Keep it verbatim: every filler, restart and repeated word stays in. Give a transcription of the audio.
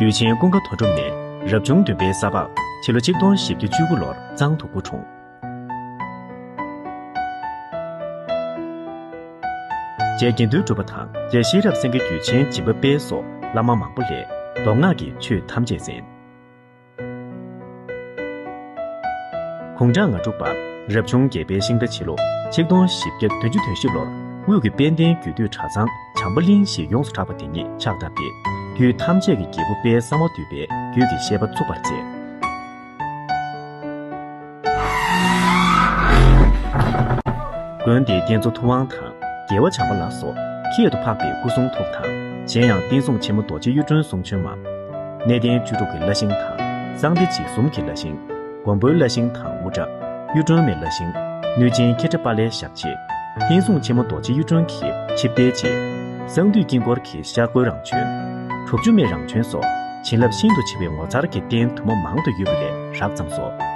རྒྱུད་ཆེན་ཀུན་དགའ་དོན་གྲུབ་ནས་རབ་བྱུང་བདུན་པའི་ས་ཕག་ཕྱི་ལོ་ཆིག་སྟོང་བཞི་བརྒྱ་བཅུ་དགུ་ལོར་གཙང་དུ་སྐུ་འཁྲུངས། རྗེ་དགེ་འདུན་གྲུབ་པ་དང་རྗེ་ཤེས་རབ་སེང་གེ་རྒྱུད་ཆེན་སྦྱིན་པ་དཔལ་སོགས་བླ་མ་མང་པོ་ལས་མདོ་སྔགས་ཀྱི་ཆོས་ཐམས་ཅད་གསན། དགུང་གྲངས་ང་དྲུག་པ། རབ་བྱུང་བརྒྱད་པའི་ཤིང་རྟ་ཕྱི་ལོ་ཆིག་སྟོང་བཞི་བརྒྱ་བདུན་ཅུ་དོན་བཞི་ལོར་དབུས་ཀྱི་དཔལ་ལྡན་རྒྱུད་སྟོད་གྲྭ་ཚང་བྱམས་པ་གླིང་ཞེས་ཡོངས་སུ་གྲགས་པ་དེ་ཉིད་ཕྱག་བཏབ་སྟེ། རྒྱུད་ཐམས་ཅད་ཀྱི་རྒྱལ་པོ་དཔལ་གསང་བ་འདུས་པའི་རྒྱུད་ཀྱི་བཤད་པ་བཙུགས་པར་མཛད། དགོན་འདིའི་རྟེན་གཙོ་ཐུབ་དབང་དང་། རྒྱལ་བ་བྱམས་པ་ལ་སོགས་ཁྱད་དུ་འཕགས་པའི་སྐུ་གསུང་ཐུགས་དང་། གཞན་ཡང་བསྟན་སྲུང་ཆེན་མོ་རྡོ་རྗེ་གཡུ་སྒྲོན་གསུང་བྱོན་མ། གནས་བརྟན་བཅུ་དྲུག་གི་བླ་ཤིང་དང་། གསང་བདེ་འཇིགས་གསུམ་གྱི་བླ་ཤིང་། མགོན་པོའི་བླ་ཤིང་དང་དབུ་སྐྲ། གཡུ་སྒྲོན་མའི་བླ་ཤིང་། གནོད་སྦྱིན་ཁྱེད་ཕྲ་དཔལ་ལྷའི་ཞབས་རྗེས། བསྟན་སྲུང་ཆེན་མོ་རྡོ་རྗེ་གཡུ་སྒྲོན་གྱི་ཆིབས་རྟའི་རྗེས། གསང་འདུས་དཀྱིལ་འཁོར་གྱི་ཤར་སྒོའི་རང་བྱོན། དྲུག་ཅུ་མའི་རང་བྱོན་སོགས་བྱིན་རླབས་ཤིན་ཏུ་ཆེ་བའི་ངོ་མཚར་གྱི་རྟེན་དུ་མ་མང་དུ་ཡོད་པ་ལས་རགས་ཙམ་སོ།